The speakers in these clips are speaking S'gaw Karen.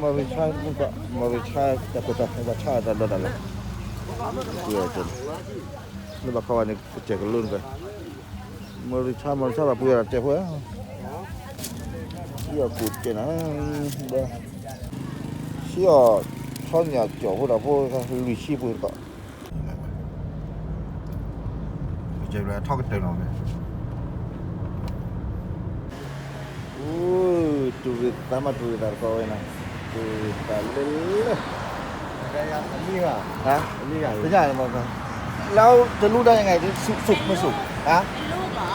မီၢ်ရံဆါ, မီၢ်ရံဆါ တၢ်ခိၣ်တၢ်ဘၣ်ဆါအတၢ်ဒီးတၢ်လၢ ပှဲၤအီၤကဲန့ၣ်, လၢဘၣ်ခီဂၤန့ၣ် ကစဲးကလိန့ၣ်, မီၢ်ရံဆါ မီၢ်ရံဆါ ဘၣ်ပှဲၤအီၤတစဲးဖိ, ဟံးအီၣ်ကူၣ်တကဲနၤ, ဟံးအီၣ် ဆီညၣ်ကၠီၣ်ဖိဒီးဖိ လွံၢ်ဆံပှဲၤတကီး ကဲဘျုးထီၣ်ကတၢၢ်နီၤ, အိ တူၢ်ရ့ၣ်သးမး တူၢ်ရ့ၣ်သးတကီးဝဲနီၤ, တူၢ်ရ့ၣ်သးလၢလၢ, ဟါ, သ့ၣ်ညါ, แล้วจะรูดได้ยังไง สุก สุกไม่สุก ฮะ เป็นลูกเหรอ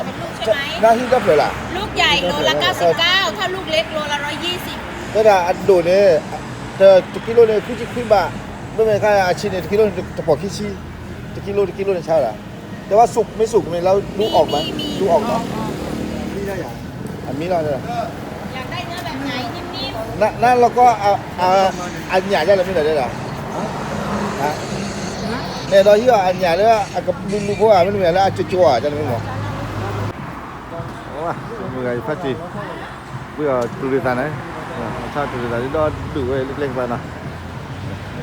เป็นลูกใช่ไหม ได้ที่ได้เผยล่ะ ลูกใหญ่โลละเก้าสิบเก้า ถ้าลูกเล็กโลละร้อยยี่สิบ တဲဒၣ်အဒိၣ်န့ၣ် တကံလိန့ၣ် ခွံဆံခွံဘး, မ့မ့ၢ်ခါအဆံးန့ၣ် တကံလိန့ၣ် တပိာ်ခံဆံ, တကံလိ တကံလိန့ၣ်ဆါဒၣ်, แต่ว่าสุกไม่สุก မ့ၢ်လၢ ลูกออกไหม มี มี ลูกออก อ๋อ เนาะ อ๋อ အမံၤလီၤ, อยากได้เนื้อแบบไหนนิ่มๆ နလီၤကီ အညၣ်ဒ်လဲၣ်မ့ၢ်ဒီးဒ်လဲၣ်, နဲၣ်ဒီးဟံးအီၤအညၣ်လၢအကလူလူဖိဧါ မ့တမ့ၢ်လၢအကၠိကၠိဧါ ဒ်လဲၣ်မ့ၢ်မး, မုၢ်ဂၤယဖးတံၢ်, ပှ့ၤအီၤတူၢ်ရ့ၣ်သးန့ၣ်, ဆါတူၢ်ရ့ၣ်သးဒ်ဒီဒူၣ်ဝဲလၢကျဲကပၤနီၤ, လၢ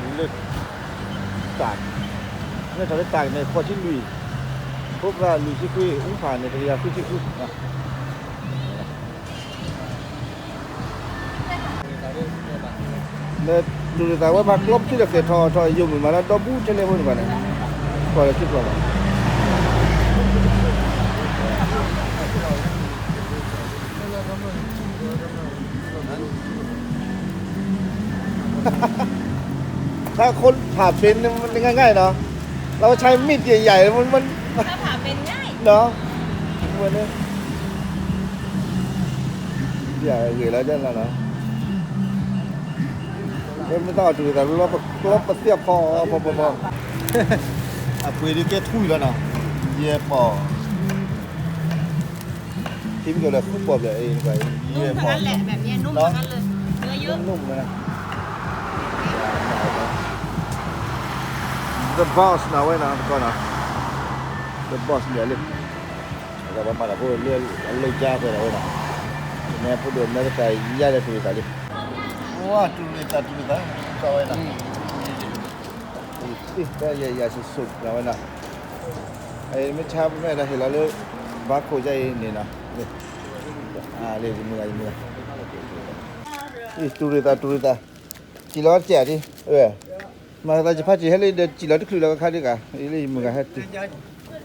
တၢ်, မ့ၢ်ထီၣ်လၢတၢ်ကန့ၣ် ဃိးဆံလွံၢ်, ဖိသၣ်လွံၢ်ဆံခွံ, အူဖၣ်န့ၣ် တကယၤဃုဆံဃု, လၢတူၢ်ရ့ၣ်သးဝဲပှၤကျီပစုဒီးကဲထီၣ်ထီၣ်ယိာ်မုာ်မးလၢဒီဘူးထဲလဲၣ်ဖိန့ၣ်ဘၣ်န့ၣ်, ကွၢ်လၢခံကျီၢ်ဘၣ် ถ้าคนผ่าเป็นนี่มันง่ายๆเนาะ เราใช้มีดใหญ่ๆ มันมัน ถ้าผ่าเป็นง่าย เนาะ มันเนี่ย อย่าเหลือแล้วจ้ะเนาะ ไม่ต้องเอาถือแต่รอบรอบประเสียบพอพอพอพอ အပှ့ၤဒုးကဲထူလီၤနီၤ ယဲၢ်ပီၢ် ထံမ့ၢ်ကလၢၤဃုပီၢ်ဘျဲၣ်အံၤ ယဲၢ်ပီၢ် นุ่มทั้งนั้นแหละแบบเนี้ยนุ่มทั้งนั้นเลยเนื้อเยอะ นุ่มนะ The boss နီၤဝဲနီၤ တကီနီၤ The boss မ့ၢ်လၢ အဝဲမၤတၢ်ဖိလၢအလိၣ်ကါဖဲဒၣ်ဝဲနီၤ နဲဖိဒိၣ်အမဲရကၤယါလၢတူၢ်ရ့ၣ်သးလံ ဝါ တူၢ်ရ့ၣ်သးတူၢ်ရ့ၣ်သး ကီဝဲနီၤ ယယၤဆူၣ်ဆူၣ်နီၤဝဲနီၤ မ့ၢ်ဆါမ့ၢ်ဒီးဟ့ၣ်လီၤလၢ ဘါခိၣ်ယါအံၤန့ၣ်နီၤ လၢယမုၢ်ဂၤယမုၢ်ဂၤ တူၢ်ရ့ၣ်သးတူၢ်ရ့ၣ်သး စံၣ်လီၤတစဲးဒ် မၤသးယဖးစံၣ်ဟဲလၢဒီး စံၣ်လီၤတချုးလီၤခါဒ်ဂၤ လၢယမုၢ်ဂၤဟဲတုၤ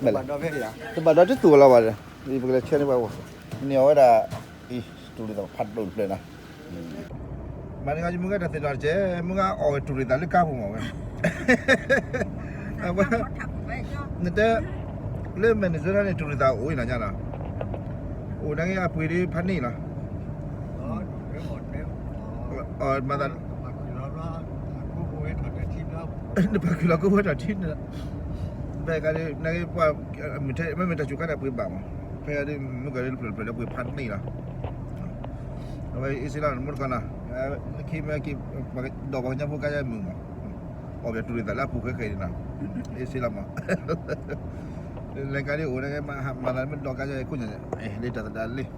မ့ၢ်လဲၣ် တဘၣ်ဒီးတသူၣ်လီၤဘၣ်ဒီး ပကလဲၤဆၢန့ၢ်ပှၤအိၣ် န့ၢ်အီၤဝဲဒၣ် အံၤ တူၢ်ရ့ၣ်သးဖးဒိၣ်တဖျၢၣ်နီၤ မၤန့ၢ်ယမုၢ်ဂၤတၢ်သ့ၣ်နီၣ်တကဲ မုၢ်ဂၤအီၣ်ဝဲတူၢ်ရ့ၣ်သးလၢကါပူၤမးဝဲ အဝဲ နတဲ လၢ Minnesota န့ၣ် တူၢ်ရ့ၣ်သးအိၣ်အံၤနီၤညါနီၤ အိၣ်နာ်က့အပှ့ၤဒ်ဖးန့ၣ်လီၤ မၤသး နပာ်ခုၣ်လီၤကိၣ်ဝဲတၢ်ထံ ဖဲကါဒ် နကပှၤ မ့မ့ၢ်တၢ်စူၤခါန့ၣ် ပှ့ၤဘၣ်မး ဖဲဒ်မုၢ်ကီၢ်ဒ်တဖျၢၣ်တဖျၢၣ်လၢပှ့ၤဖးန့ၣ်လီၤ အဝဲအ့စ့လီၤ နမုၢ်တကီၢ်နီၤ နခံမ့ၢ်က့ၤ ဒီးပှၤကညီဖိကါယါမုာ်မး အီၣ်ပှၤတူၢ်ရ့ၣ်သးလၢအပူၤဃဲဃဲဒ်နီၤ အ့စ့လီၤမး လဲၤကါဒ်အိၣ်နကမၤသးမ့ၢ်ဒီးကါယါခိၣ်ညါ လၢတၢ်သဒါလံ တၢ်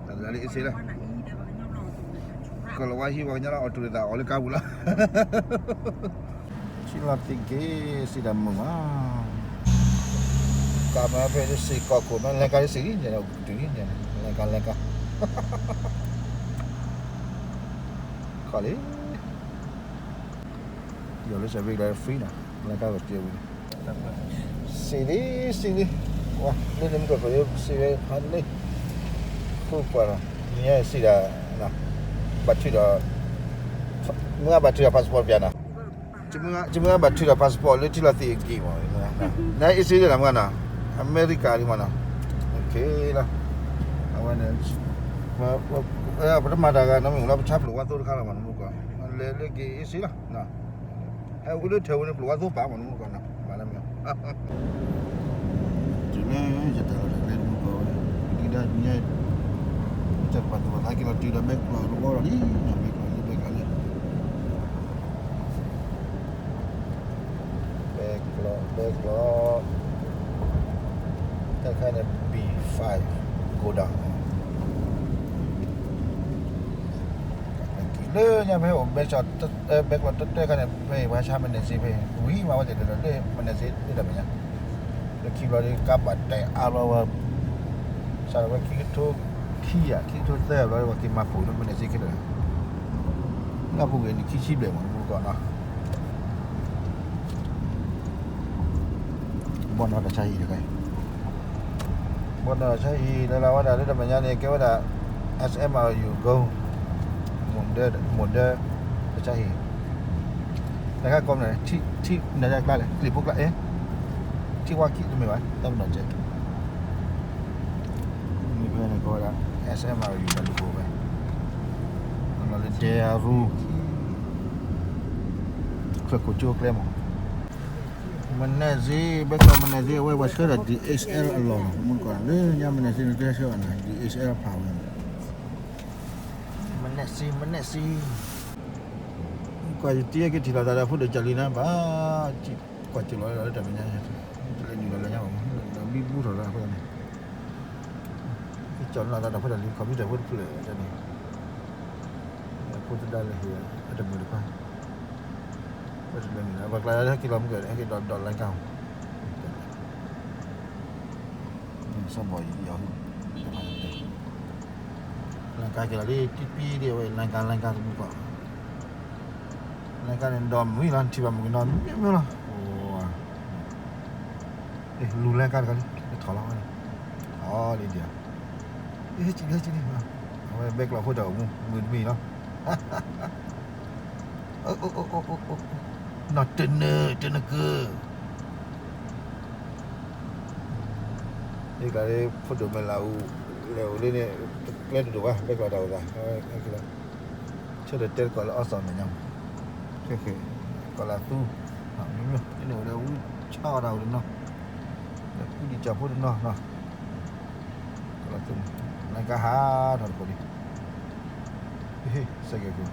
သဒါလံအ့စ့လီၤ ကီၢ်လီၤဝါဟံးပှၤကညီလီၤ အီၣ်တူၢ်ရ့ၣ်သးအီၣ်လၢကါပူၤလီၤ ထံလီၤသ့ၣ်က့ၤ စံးတၢ်မုာ်မး ကါမ့ၢ်ဖဲလၢစ့ၢ်ကီးခိၣ်မ့ၢ်လဲၤကါလၢစ့ၢ်ကီး လဲၤကါလဲၤကါ ခီလံ ယီၤလၢစၢ်ဘ့ၣ်ကျါ free နီၤ လဲၤကါကတၢၢ်ဝံၤ စံးလံ စံးလံ ဝါ လၢနမုၢ်ကီၢ်ခိၣ် စံးဝဲဖးန့ၣ် ဃုပှၤနီၤ မ့ၢ်စံးဒၣ် ဘၣ်ထုးဒီး မုၢ်ဂၤဘၣ်ထုးဒီး passport ပျၢ်နီၤ ယမုၢ်ဂၤဘၣ်ထုးဒီး passport လၢထံလီၤသ့ၣ်အက့ၤမး နအ့စ့လီၤမုၢ်ဂၤနီၤ အမဲရကၤလံမးနီၤ လီၤ အဝဲန့ၣ် ပတမၤတၢ်ဂၤနီတမံၤလီၤ ပဆါပျိၢ်ဝါသိတခါလီၤမး နမုၢ်ကီၢ် လဲၤလၢက့ၤအ့စ့လီၤ ဟဲဝဲလၢထဲဝဲန့ၣ် ပျိၢ်ဝါသိပာ်မး နမုၢ်ကီၢ်နီၤ မၤလၢမ့ၢ် တုၤမ့ၢ်ယတၢ်လီၢ်တၢ်ကျဲတမုၢ်ကီၢ်ဝဲ ဒုၣ်ဒါညါ တၢ်ပာ်သူၣ်ပာ်သးက့ၤလီၤတုၤဒီး ဘဲကျီၢ်တဝီလီၤလံ ဘဲကျီၢ်လံ ဘဲကျီၢ်လံ ဘဲကျီၢ် ဘဲကျီၢ် တခါန့ၣ် B five go down န့ၣ် လၢညါဖဲအိၣ်ဘဲကီး ဘဲကီးတၢ်တၢ်ခါန့ၣ် ဖဲအံၤပှၤဆါမနဲစ့ဖဲ ဝံၤမးဝဲသ့ၣ်တလၢလၢမနဲစ့တမ့ၢ်ညါ, လၢခံဘျီဒီးကါဘၣ်တဲအါဘျီဝဲ, စးထီၣ်ဝဲခံကထိခံဧါ ခံကထိသၢဘျီ ပှၤက့ၤမၤဖှိၣ်လၢမနဲစ့ခဲလၢာ်, နၢ်ဟူက့ၤန့ၣ် ခံဆံဘျဲၣ်မး မူကီၢ်နီၤ ဘီနီၢ်တၢ်ဆါဟံၣ်တခါအံၤ, ဘီနီၢ်တၢ်ဆါဟံၣ် လၢလၢဝဲဒၣ်လၢတၢ်မဲာ်ညါန့ၣ် ကဲဝဲဒၣ် S M R U Go, မူဒဲ မူဒဲ တၢ်ဆါဟံၣ်, တခါကိးမ့ၢ် ထံၣ် ထံၣ်နကျါလဲၣ် ကျံးဖိကျါ အဲ ထံၣ်ဝါခံတမ့ၢ်ဘၣ် တၢ်ပနီၣ်ကဲ မ့ၢ်ဖဲန့ၣ်ကီးဝဲဒၣ် S M R U ဘၣ်လူၤကိးဝဲ, အလီၤလၢဒဲအရူ, ချၢၣ်ခိၣ်ကၠိကျဲမး, မနဲစ့ ဘဲကီးမနဲစ့ အဝဲပှၤဆှၢဒီး D H L အလီၢ်နီၤ မူကီၢ် လၢညါမနဲစ့န့ၣ် တဆှၢဘၣ်နီၤ D H L ဖးဝဲန့ၣ်, မနဲစ့ မနဲစ့ ကွၢ်ယတံၤက့ၤထံၣ်လီၤသးဒီးဖိဒိၣ်ကၢ်လံနၤဘၣ်, ကွၢ်စၢၤလီၤလၢတၢ်မဲာ်ညါ, တလဲၤနုာ်လီၤလၢညါဘၣ်မး, ဒီးမံဘူထီၣ်လၢအဃိန့ၣ်, ကၠီၣ်လီၤသးဒီးဖိဒိၣ်လံ computer ဖိတဖျၢၣ်န့ၣ်, ဖိသဒါလၢဟ့ၣ်အတမုာ်တခွါ, ပတလဲၤနုာ်လီၤ ပှၤကျါလၢဟဲက့ၤလီၤမုၢ်ကဲ ဟဲက့ၤဒီးဒီးလၢကါမး စီၤဘီၣ်ယီၤ, လၢကါက့ၤလီၤလံ တံပံဒ်အဝဲ လၢကါ လၢကါသမူကီၢ်, လၢကါန့ၣ်ဒီးမုၢ်လီၤ နထံၣ်ဘၣ်မုၢ်ကနီၤမ့ၢ်မ့ၢ်လီၤ, လူၤလၢကါတခါလံ ထီၣ်လီၤဝဲန့ၣ်, ထီၣ်လံဒံး, ဟဲက့ၤလံ ဟဲက့ၤလံ, အဝဲဘဲကျီၢ်ဖိတၢ်အိၣ်မူ မုၢ်တမံၤလီၤ နီၢ်တနၢၤ တနၢၤကၢ, ဒ်ကျါလၢ ဖိဒိၣ်မဲာ်လးအူ လဲၤအိၣ်လၢန့ၣ် ကျဲတဒိၣ်ဘၣ် ဘဲကျီၢ်တၢ်အိၣ်သး, ဆၢထၢၣ်တဲတကီၢ်လၢအီစီၣ်မဲာ်ညါမး, ကီၢ်လၢသူ မ့မ့ၢ် န့ၣ်အိၣ်ဒီးဝံဆါအီၣ်တၢ်အိၣ်တနီၤ, ဒီးကူဒံၣ်ကၠီဖိတနီၤနီၤ လၢကါဟးထီၣ်တကိးလံ, စဲကဲၤခိၣ်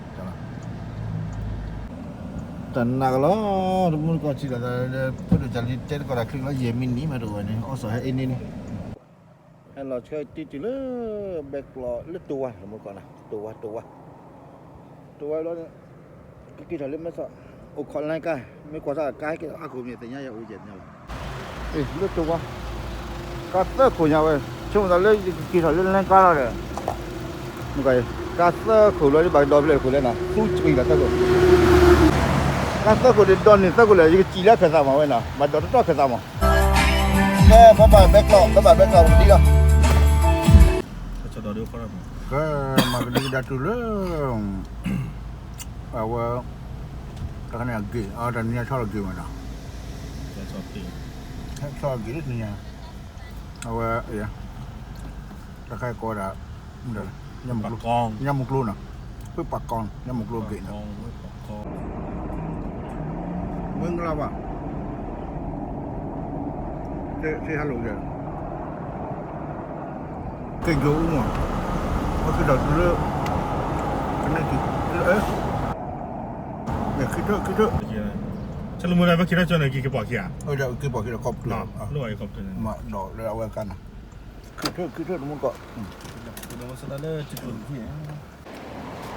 တၢ်နးကလီၤ, တမူတကီၢ်ထံၣ်လီၤသး ဖိဒိၣ်ကၢ်လံတဲတကီၢ်တၢ်ချံလီၤ ယဲၢ်မံးနံးမးတအိၣ်ဝဲန့ၣ် အီစီၣ်ဟဲအ့န့ၣ်န့ၣ်, ဟဲလီၤဆှၢတံၤတုၤလၢ ဘဲကျီၢ်လၢတိဝါ တမူတကီၢ်နီၤ တိဝါ တိဝါ, တိဝါလီၤန့ၣ် ကက့ၤထီၣ်လၢမဲဆီး, အိၣ်ခိးလၢကါ, မ့ၢ်ကွၢ်စၢ်ကါဟဲက့ၤလီၤ အခိၣ်မ့ၢ်သ့ၣ်ညါယအိၣ်ယဲၢ်ညါလီၤ, လၢတိဝါ, ကါသၢခိၣ်ညါဝဲ, ဆိကမိၣ်သးလၢယကက့ၤထီၣ်လၢလၢကါလီၤဒီး ကါသၢခိၣ်လီၤ ယဘၣ်ကဒီဖျၢၣ်ခိၣ်လဲၣ်နီၤ သူစံးလီၤသၢခိၣ်, ကါသၢခိၣ်ဒီးဒီနံၣ်သၢခိၣ်လဲၣ် ယကစံးလၢခၢၣ်သးမးဝဲနီၤ ဘၣ်ဒီးတတီၢ်ခၢၣ်သးမး, ကဲ ဘၣ်ဘၣ်ဘဲကျီၢ် ဘၣ်ဘၣ်ဘဲကျီၢ် ပကဒံလီၤ, ကဲ မၤကဒံကဒါတုၤလၢ အဝဲ တခါန့ၣ်အဂ့ၢ် အတၢ်နံၤညါဆီလီၤဂ့ၢ်မးနီၤ, ဆီလီၤဂ့ၢ်တနံၤညါ, အဝဲ တခါကိးဝဲဒၣ် ညါမုၢ်ကျိနီၤ, ဖုပာ်ကီၤ ညါမုၢ်ကျိအဂ့ၢ်နီၤ, မုၢ်ကလါဘၣ်, သ့ဟဲလိာ်က့ၤ က့ၤယိၤအူမး, အကဒီးတုၤလၢ ကနဲက့ၤ ခံထၢၣ် ခံထၢၣ်, ဆလမူဒါ ဘၣ်ခံထၢၣ်ကၠီန့ၣ် က့ၤက့ၤပိာ်ခံဧါ, က့ၤပိာ်ခံဒီး ခီပတုာ် မးဒီးလၢအဝဲကါနီၤ, ခံထၢၣ် ခံထၢၣ် တမူတကီၢ်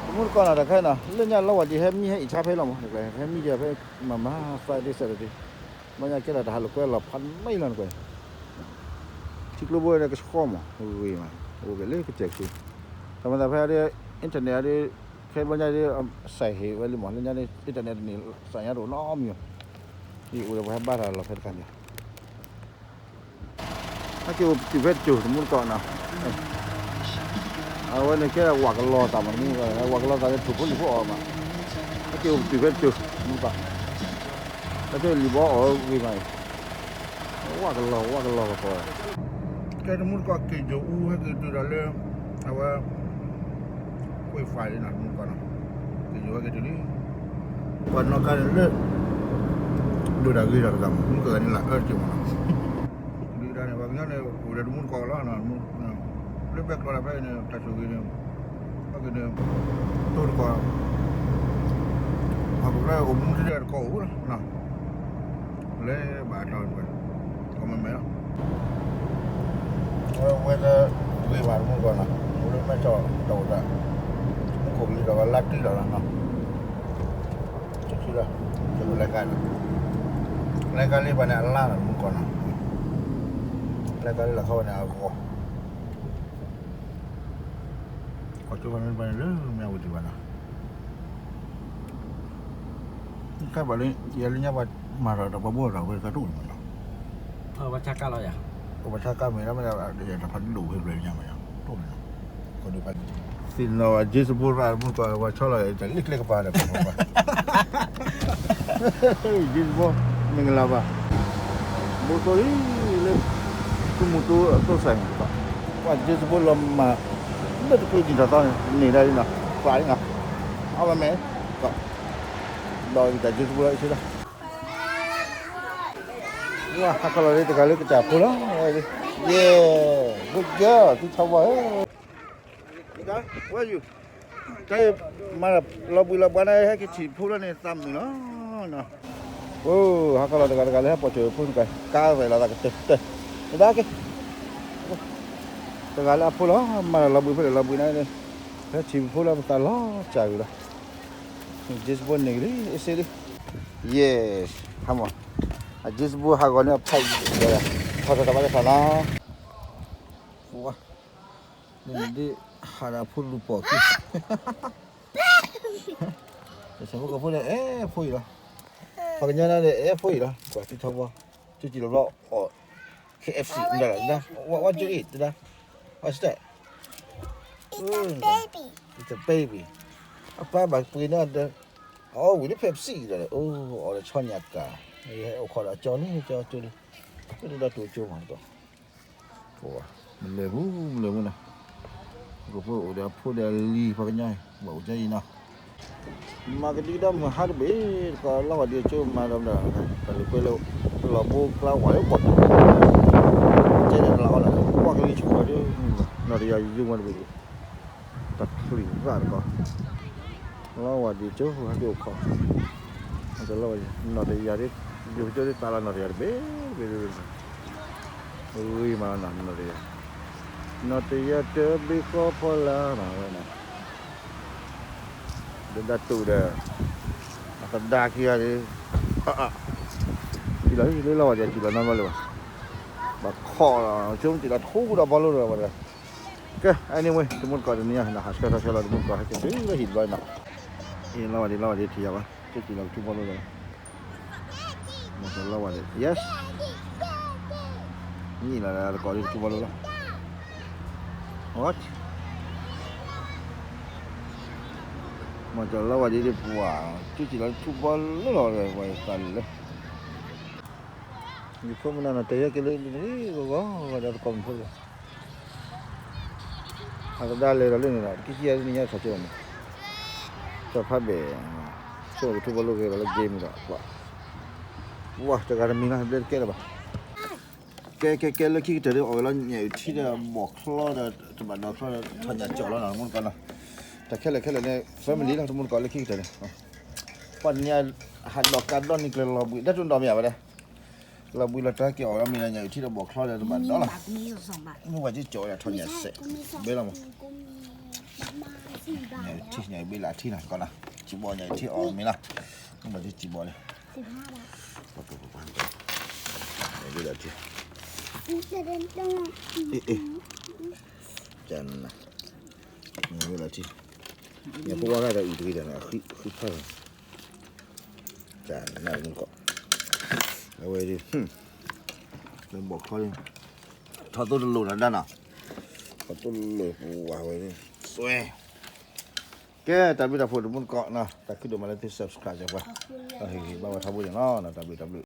တမူတကီၢ်နီၤ တခါနီၤ လၢညါလီၤဝဲဒ်ဟဲမံဟဲအံၤဆါဖဲလီၤမး, ဟဲမံဒ်ဖဲ မၤမၤ Friday Saturday, ဘၣ်ညါကဲထီၣ်တၢ်ဟးလိာ်ကွဲလီၤဖးန့ၢ်လီၤနကွဲၢ်, ထံကျိဘိန့ၣ်ကဆှီမး, ဂ့ၤမး, အိၣ်က့ၤလၢကစဲးကဆူ, တၢ်မၤသးဖဲဒ် internet ဒ် ခဲဘျီညါဒ် စဲးဟ့ၣ်ဝဲလံမး, လၢညါဒ် internet တန့ၢ် စးညါတအိၣ်နီတမံၤ, ယအိၣ်ဒီးပှၤဟဲဘါထီၣ်လီၤဖဲတခါန့ၣ် ဟဲက့ၤအိၣ်ပတုာ်ဖဲတစိၤတမူတကီၢ်နီၤ, အဝဲန့ၣ်ကဲဝးကလီၤသးမးတမူတကီၢ်, ဝးကလီၤသးလၢထိၣ်ဖိလံၤဖိအီၣ်မး, ဟဲက့ၤအိၣ်ပတုာ်ဖဲတစိၤတမူတကီၢ်, ဟဲက့ၤလံၤဘီအီၣ်ဂ့ၤမး, ဝးကလီၤ ဝးကလီၤကပီၤ, ကဲတမူတကီၢ်က့ၤယိၤအူဟဲက့ၤတုၤဒီးလၢ အဝဲ ကွ့ၢ်ဖးလံနီၤ တမူတကီၢ်နီၤ, က့ၤယိၤဟဲက့ၤတုၤလံ ပှၤနီၢ်ကါန့ၣ်လၢ ဒိၣ်တၢ်ဂ့ၤတၢ်တဂၤမး မုၢ်ကဂၤန့ၣ်လၢအၢတက့ၢ်မးနီၤ, ဒုၣ်ဒါန့ၣ် ပှၤကညီန့ၣ် အိၣ်ဒီးတမူတကီၢ်လီၤ, လၢဘဲကျီၢ်တၢ်ဖဲန့ၣ် တၢ်ဆိၣ်ဂ့ၤန့ၣ် ဟဲက့ၤန့ၣ် တိၢ်တကီၢ် အကဘျၢအိၣ်မူထံဒၣ်တကီၢ်အိၣ်လီၤ, လဲၤဘၣ်အတီၤတဝဲ ကီၢ်မဲာ်မဲာ်လီၤ ဝဲ ဝဲတဂ့ၤဘၣ်တမူတကီၢ်နီၤ, အိၣ်လၢမဲဆီးတအိၣ်တၢ်, မူ ဖိကလံၤဒီးလါတံၢ်လီၤလီၤနီၤ, ဆူၣ်ဆူၣ်လီၤ, လဲၤကါလံ, လဲၤကါလံဘၣ်န့ၣ်အလါလီၤ မုၢ်ကီၢ်နီၤ, လဲၤကါလံလီၤခီဝဲန့ၣ်အဂီၢ်, ကီၢ်ကၠိဘၣ်န့ၣ်ဘၣ်န့ၣ်လၢမ့ၢ်အဝဲဒံးဘၣ်နီၤ, ခဲဘၣ်လၢ ယၤလၢညါပှၤမၤဒီးပှၤဘိၣ်ဒီးဝဲကတအိၣ်န့ၣ်မးနီၤ, ပှၤဆါကါလီၤယၤ, ပှၤဆါကါမ့ၢ်လီၤမ့ၢ်ဒီး တဖးဒိၣ်ဖဲဘျဲၣ်ညါမးယၤ တအိၣ်န့ၣ်နီၤ, သ့ၣ်နီၣ်ဘၣ် James Bond ရၣ်မုၢ်ကီၢ် ပှၤဆီလီၤတၢ်လံကျဲကပၤဒီး James Bond မင်္ဂလာပါ, ဘိသိလံလၢ သုမူတူအသိးစဲးန့ၣ်, ပှၤ James Bond လီၤမၢ် လၢတချုးနံၣ်ထီၣ်သီန့ၣ် န့ၢ်ဒၣ်လံနီၤ, ကျးလံနီၤ, အဝဲမ့ၢ် ဒီးတၢ် James Bond လီၤအံၤဆၢလီၤ, ဝါ ဟးခီလီၤလၢတဂၤလၢကစၢ်ဖိလီၤ, yeah, good girl သုထီဘီဧၢ, ဝဲယူၤ တၢ်မၤလီၤဘှံးလီၤဘှါန့ၣ် ဟဲက့ၤထံၣ်ဖိလီၤန့ၣ် သးမုာ်လီၤနီၤ, အိ ဟးခီလီၤတဂၤတဂၤလၢဟဲပိာ်စၢၤဖိတဂၤ ကါရဲၣ်လီၤသးကတၢၢ်တၢၢ်, တဒါက့ၤ တဂၤလၢအဖိလီၤ မၤလီၤဘှံးဖိဒီးလီၤဘှံးန့ၣ်, ဟဲထံၣ်ဖိလၢပသးလီၤစၢ်ဂ့ၤလီၤ, James Bond န့ၣ်ဂ့ၤလံ အ့စ့လံ, yes, ဟါမး, အ James Bond ဟးဂီၤန့ၣ်အဖးအံၤ, ထီၣ်ထီၣ်တၢ်ဘၣ်တၢ်သးနီၤ, ဝါ န့ၣ်ဒ် ဟးဒီးဖိလူၤပိာ်ခံ, တဆၢဖိကဖိဒီး အဲၣ်ဖိအံၤလီၤ, ပှၤကညီန့ၣ် အဲၣ်ဖိအံၤလီၤ, ပှၤသံထီဘီ, ကၠူကၠံလီၤဘျီအီၣ် K F C မတၤလီၤ, what, what you eat တဒါ, what's that, it's a baby, အပၢ်ဘၣ်ပှ့ၤန့ၣ်ဒီး, အီၣ်ဝံၤလၢ Pepsi ဒီး အိၣ်အီၣ်ဒီးဆီညၣ်ကၣ်, အိၣ်ခိးဒီးအကၠီလံ ကၠီကၠိလံ, လၢဒၣ်တိၤကၠိမး မလဲၤမူ မလဲၤမူနီၤ, ကဖိအိၣ်ဒီးအဖိဒီးအလံၤ ပှၤကညီအံၤ ဘၣ်အိၣ်ကၠီအံၤနီၤ, မၤကဒံကဒါမုၢ်ဟါတဘ့ၣ်တကီး လီၤဝဲဒ်ကၠိမၤဒီးမတၤ, တၢ်လၢပှဲၤလၢ လီၤဘိကျါဝဲလၢပှၤ, ကဲန့ၣ်တလးအီၣ်လၢ ကွၢ်ကလံၤဆူၣ်ဒီး နီၢ်တယၤယုၢ်မၤတဘ့ၣ် တၢ်ချံၣ်ရၣ်တကီး, လီၤဝဲဒ်ကၠိဟဲက့ၤအိၣ်ခိး, တလီၤဝဲ, နီၢ်တယၤဒ်, ယိၤကၠိဒ်သးလီၤနီၢ်တယၤတဘ့ၣ်တဘ့ၣ်တဘ့ၣ်, ဂ့ၤမးနီၢ်တယၤ, နီၢ်တယၤတဘ့ၣ်ဃီဖီလာ်နီၤဝဲနီၤ, ဒဒၣ်တူၢ်ဒီး, အသဒါခံဂၤဒ်, အအ, ထံၣ်လီၤလၢလီၤဝဲဒ်ထံၣ်လီၤနီတဘျီလၢၤဘၣ်, ဘၣ်ခိးလီၤ ကၠိမ့ၢ်ထံၣ်လီၤထူဒီးဘီလိဒီးဝဲဒၣ်, ကဲ anyway တမူတကိးတနံၤညါ ဟးဆှဲထီၣ်ဆှဲလီၤတမူတကိး ဟဲက့ၤတုၤလၢဟံၣ်တဘျီနီၤ, အ့ၣ်လီၤဝဲဒ်လီၤဝဲဒ်ထံၣ်ယၤဘၣ် ကၠိထံၣ်လီၤကထူဘီလိဒီး, မ့ၢ်လီၤဝဲဒ် yes, နံၣ်လီၤတကိးဒ်ကထူဘီလိလီၤ, what, မ့ၢ်လီၤဝဲဒ်ဒ်ပှၤ, ကၠိထံၣ်လီၤထူဘီလိလီၤဝဲသးလၢ ယဖိမနုၤနီၤ တဲယဲက့ၤလၢ ဂီၤဂီၤဒီးတကိးမုၣ်ဖိလီၤ, အသဒါလဲၤဒီးလၢန့ၣ်ဒီး ကဟံးအါလၢန့ၣ်ညါဆီၣ်ကၠိမး, ကၠီဖးဘဲၣ်, ဆိကထူဘီလိက့ၤဒီးလၢ game ဒီး, ဝါ တဂၤတမံၤလီၤ ဘျဲတကဲလၢၤဘၣ်, ကဲကဲကဲလၢခံကတၢၢ်ဒီး အီၣ်ဝဲလီၤညၣ်အုၣ်ထံဒီးဘီၣ်ချီဒီး တဘၣ်ဒီးချီဒီး ထီၣ်ညၣ်ကၠီၣ်လီၤနီၤ တမူတကိးနီၤ, တၢ်ခဲလၢာ်ခဲလၢာ်န့ၣ် family လီၤ တမူတကိးလၢခံကတၢၢ်န့ၣ် ပှၤတနံၤ ဟးဒီးကါဒီနံၤကျၢၤလီၤဘှံး ဒ်တူၢ်ဒီးမ့ၢ်ဧါဝဲဒၣ်, လီၤဘှံးလီၤတီၤဟဲက့ၤအီၣ်ဝဲလီၤမ့ၢ်ဒီးညၣ်အုၣ်ထံဒီးဘီၣ်ချီဒီးတဘၣ်ဒီးလီၤ, မ့ၢ်ပှၤက့ၤကၠီၣ်ဝဲဒၣ်ထီၣ်ညၣ်စဲး, ဘဲလီၤမး, ညၣ်အုၣ်ထံ ညၣ်အုၣ်ဘ့လၢအထံနီၤတကိးနီၤ, စံးဘီညၣ်အုၣ်ထံအီၣ်မ့ၢ်လီၤ, မ့ၢ်ပှၤက့ၤစံးဘီလၢ ဘ့လၢအထံ, အ့ၣ်အ့ၣ်, ကနၤ, ဝဲလၢထံ, ညၣ်ဖိဝါဂၤဒီးအုၣ်တဂ့ၤဒီးန့ၣ် အဃံဖးလီၤ, ကနၤမုၢ်ကီး, အဝဲဒ်, လၢဘီၣ်ခီလံ, ထီၣ်သိတလိၣ်နီၤဒၣ်နီၤ, ထီၣ်သိတလိၣ်ပဝဲဒ်, စွဲ, ကဲ တၢ်ဘျုးတၢ်ဖှိၣ်တမူတကိးနီၤ, တၢ်ခုဒိၣ်မးလၢသု subscribe ပှၤ, ဘၣ်ဝဲထီဘိန့ၣ်လီၤ, တၢ်ဘျုးတၢ်ဘျုး